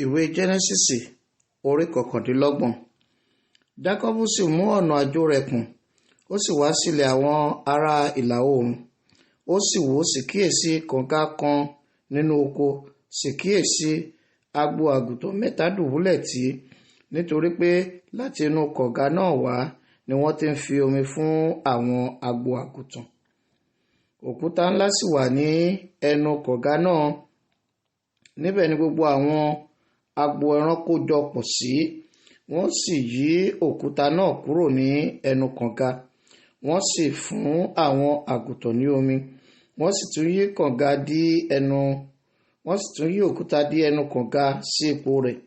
Ìwé Jẹ́nẹ́sísì orí 29. Jákọ́bù sì mú ọ̀nà àjò rẹ̀ pọ̀n, ó sì wá sílẹ̀ àwọn ará ìlà oòrùn. Ó sì wò, sì kíyèsí kànga kan nínú oko, sì kíyèsí agbo àgùntàn mẹ́ta dùbúlẹ̀ tì í, nítorí pé láti inú kànga náà wá ni wọ́n ti ń fi omi fún àwọn agbo àgùntàn. Òkúta ńlá sì wà ní ẹnu kànga náà. Níbẹ̀ ni gbogbo àwọn agbo ẹranko jọ pọ̀ sí. Wọ́n sì yí òkúta náà kúrò ní ẹnu kànga. Wọ́n sì fún àwọn àgùntàn ní omi. Wọ́n sì tún yí kànga dí ẹnu, wọ́n sì tún yí òkúta dí ẹnu kànga sí ipò rẹ̀.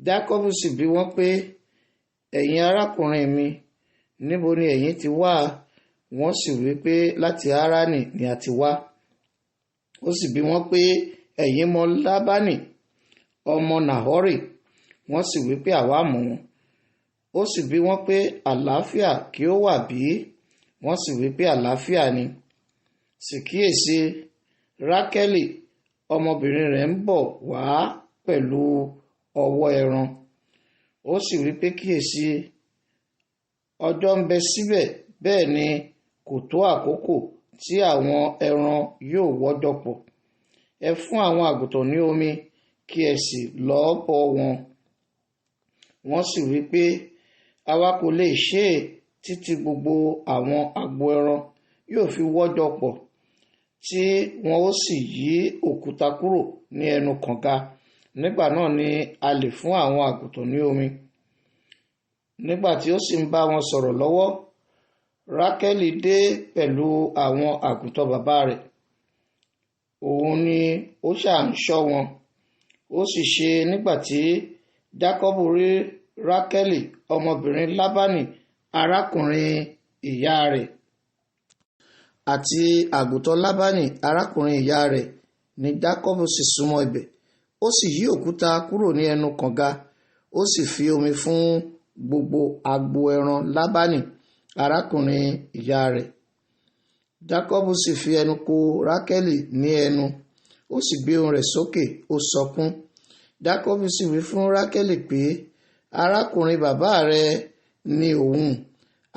Jákọ́bù sì bi wọ́n pé, ẹ̀yin arákùnrin mi, níbo ni ẹ̀yin ti wá? Wọ́n sì wí pé, láti Háránì ni a ti wá. Ó sì bi wọ́n pé, ẹ̀yin mọ Lábánì, ọmọ Nàhórì? Wọ́n sì wí pé, àwa mọ̀ wọ́n. Ó sì bi wọ́n pé, àlàáfíà kí ó wà bí? Wọ́n sì wí pé, àlàáfíà ni. Sì kíyèsí, Rákẹ́lì ọmọbìnrin rẹ̀ ń bọ̀ wá pẹ̀lú ọ̀wọ́ ẹran. Ó sì wí pé, kíyèsí, ọjọ́ ń bẹ síbẹ̀, bẹ́ẹ̀ ni kò tó àkókò tí àwọn ẹran yóò wọ́jọ pọ̀. Ẹ fún àwọn àgùntàn ní omi, kí ẹ sì lọ bọ́ wọn. Wọ́n sì wí pé, àwa kò lè ṣe é títí gbogbo àwọn agbo ẹran yóò fi wọ́jọ pọ̀, tí wọn ó sì yí òkúta kúrò ní ẹnu kànga. Nígbà náà ni a lè fún àwọn àgùntàn ní omi. Nígbà tí ó sì ń bá wọn sọ̀rọ̀ lọ́wọ́, Rákẹ́lì dé pẹ̀lú àwọn àgùntàn bàbá rẹ̀. Òun ni ó ṣà ń ṣọ́ wọn. Ó sì ṣe nígbà tí Jákọ́bù rí Rákẹ́lì ọmọbìnrin Lábánì arákùnrin ìyá rẹ̀ àti àgùntàn Lábánì arákùnrin ìyá rẹ̀ ni Jákọ́bù sì súnmọ́ ibẹ̀. Ó sì yí òkúta kúrò ní ẹnu kànga, ó sì fi omi fún gbogbo agbo ẹran Lábánì arákùnrin ìyá rẹ̀. Jákọ́bù sì fi ẹnu kò Rákẹ́lì ní ẹnu, ó sì gbé ohùn rẹ̀ sókè, ó sọkún. Jákọ́bù sì wí fún Rákẹ́lì pé, arákùnrin bàbá rẹ ni òun,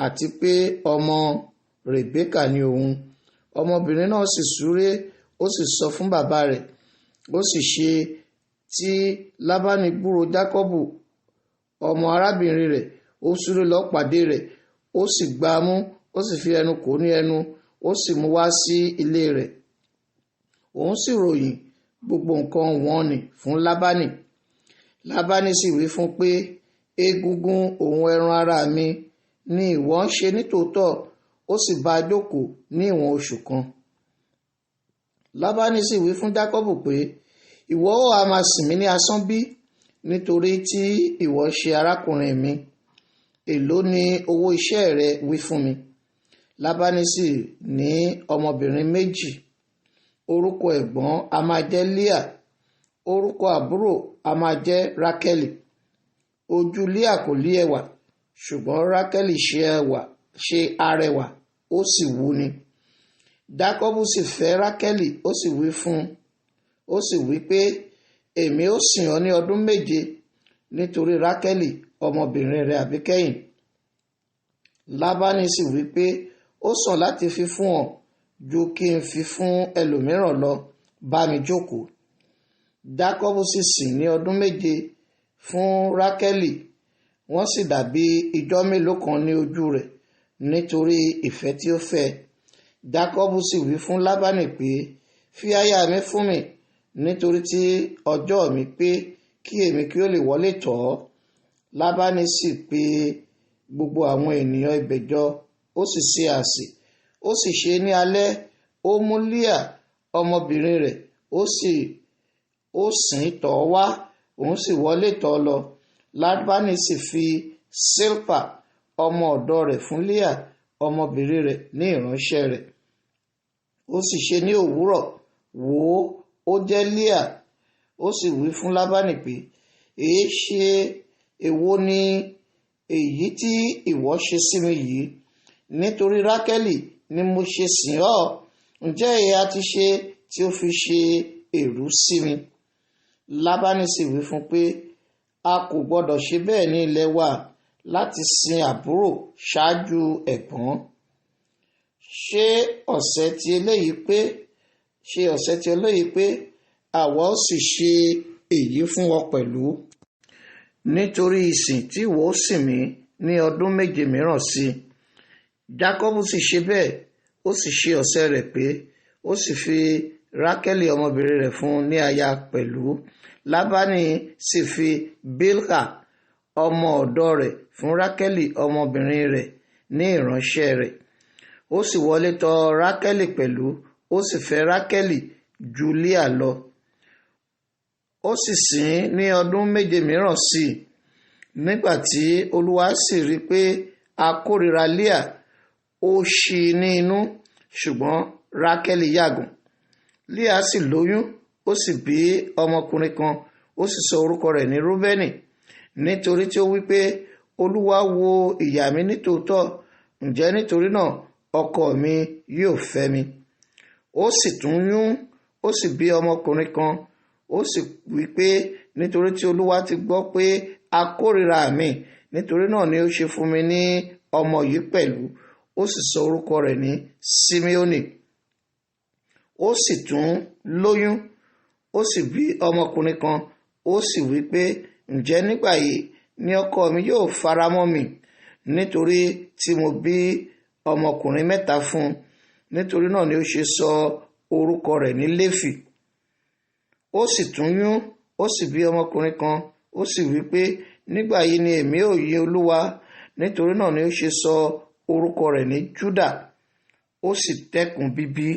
àti pé ọmọ Rèbékà ni òun. Ọmọbìnrin náà sì súré, ó sì sọ fún bàbá rẹ̀. Ó sì ṣe tí Lábánì gbúròó Jákọ́bù ọmọ arábìnrin rẹ̀, ó súré lọ pàdé rẹ̀, ó sì gbá a mú, ó sì fi ẹnu kò ní ẹnu, ó sì mú wá sí ilé rẹ̀. Òun sì ròyìn gbogbo nǹkan wọ̀nnì fún Lábánì. Lábánì sì wí fún pé, egungun òun ẹran ara mi ni ìwọ ń ṣe nítòótọ́. Ó sì bá a jókòó ní ìwọ̀n oṣù kan. Lábánì sì wí fún Jákọ́bù pé, ìwọ ó ha máa sìn mí ní asán bí? Nítorí tí ìwọ ṣe arákùnrin mi. Èló ni owó iṣẹ́ rẹ wí fún mi? Lábánì sì ní ọmọbìnrin méjì. Orúkọ ẹ̀gbọ́n a máa jẹ́ Líà, orúkọ àbúrò a máa jẹ́ Rákẹ́lì. Ojú Líà kò lí ẹwà, ṣùgbọ́n Rákẹ́lì ṣe arẹwà, ó sì wúni. Jákọ́bù sì fẹ́ Rákẹ́lì, ó sì wí fún un, ó sì wí pé, èmi ó sìn ọ́ ní ọdún méje nítorí Rákẹ́lì ọmọbìnrin rẹ̀ àbíkẹ́yìn. Lábánì sì wí pé, ó sàn láti fi fún ọ ju kí n fi fún ẹlòmíràn lọ, bá mi jókòó. Jákọ́bù sì sìn ní ọdún méje fún Rákẹ́lì, wọ́n sì dàbí ijọ́ mélòó kan ní ojú rẹ̀ nítorí ìfẹ́ tí ó fẹ́. Jákọ́bù sì wí fún Lábánì pé, fi aya mi fún mi, nítorí tí ọjọ́ mi pé kí èmi kí ó lè wọlé tọ̀ ọ́. Lábánì sì pe gbogbo àwọn ènìyàn ibẹ̀ jọ, ó sì ṣe àsè. Ó sì ṣe ní alẹ́, ó mú Líà ọmọbìnrin rẹ̀, ó sìn tọ̀ ọ́ wá, òun sì wọlé tọ̀ ọ́ lọ. Lábánì sì fi Sílpà ọmọ ọ̀dọ̀ rẹ̀ fún Líà ọmọbìnrin rẹ̀ ní ìránṣẹ́ rẹ̀. Ó sì ṣe ní òwúrọ̀, wò ó, ó jẹ́ Líà. Ó sì wí fún Lábánì pé, èé ṣe èwo ni èyí tí ìwọ ṣe sí mi yìí? Nítorí Rákẹ́lì ni mo ṣe sìn ọ́. Ǹjẹ́ èé ha ti ṣe tí ó fi ṣe èrú sí mi? Lábánì sì wí fún pé, a kò gbọdọ̀ ṣe bẹ́ẹ̀ ní ilẹ̀ wa láti sin àbúrò ṣáájú ẹ̀gbọ́n. Ṣé ọ̀sẹ̀ tí eléyìí pé, ṣe ọ̀sẹ̀ tí eléyìí pé, àwa ó sì ṣe èyí fún ọ pẹ̀lú. Nítorí ìsìn tí ìwọ ó sìn mí ní ọdún 7 mìíràn sí i. Jákọ́bù sì ṣe bẹ́ẹ̀, ó sì ṣe ọ̀sẹ̀ rẹ̀ pé, ó sì fi Rákẹ́lì ọmọbìnrin rẹ̀ fún ní aya pẹ̀lú. Lábánì sì fi Bílhà ọmọ ọ̀dọ̀ rẹ̀ fún Rákẹ́lì ọmọbìnrin rẹ̀ ní ìránṣẹ́ rẹ̀. Ó sì wọlé tọ̀ Rákẹ́lì pẹ̀lú, ó sì fẹ́ Rákẹ́lì ju Líà lọ. Ó sì sìn ní ọdún 7 mìíràn sí i. Nígbà tí Olúwa sì rí pé a kórìíra Líà, ó ṣí i ní inú, ṣùgbọ́n Rákẹ́lì yàgàn. Líà sì lóyún, ó sì bí ọmọkùnrin kan, ó sì sọ orúkọ rẹ̀ ní Rúbẹ́nì, nítorí tí ó wí pé, Olúwa wo ìyà mi nítòótọ́, ǹjẹ́ nítorí náà ọkọ mi yóò fẹ́ mi. Ó sì tún yún, ó sì bí ọmọkùnrin kan, ó sì wí pé, nítorí tí Olúwa ti gbọ́ pé a kórìíra mi, nítorí náà ni ó ṣe fún mi ní ọmọ yìí pẹ̀lú. Ó sì sọ orúkọ rẹ̀ ní Simeoni. Ó sì tún lóyún, ó sì bí ọmọkùnrin kan, ó sì wí pé, ǹjẹ́ nígbà yìí ni ọkọ mi yóò faramọ́ mi, nítorí tí mo bí ọmọkùnrin 3 fún un. Nítorí náà ni ó ṣe sọ orúkọ rẹ̀ ní Léfì. Ó sì tún yún, ó sì bí ọmọkùnrin kan, ó sì wí pé, nígbà yìí ni èmi ó yin Olúwa. Nítorí náà ni ó ṣe sọ orúkọ rẹ̀ ní Júdà. Ó sì dẹ́kun bíbí.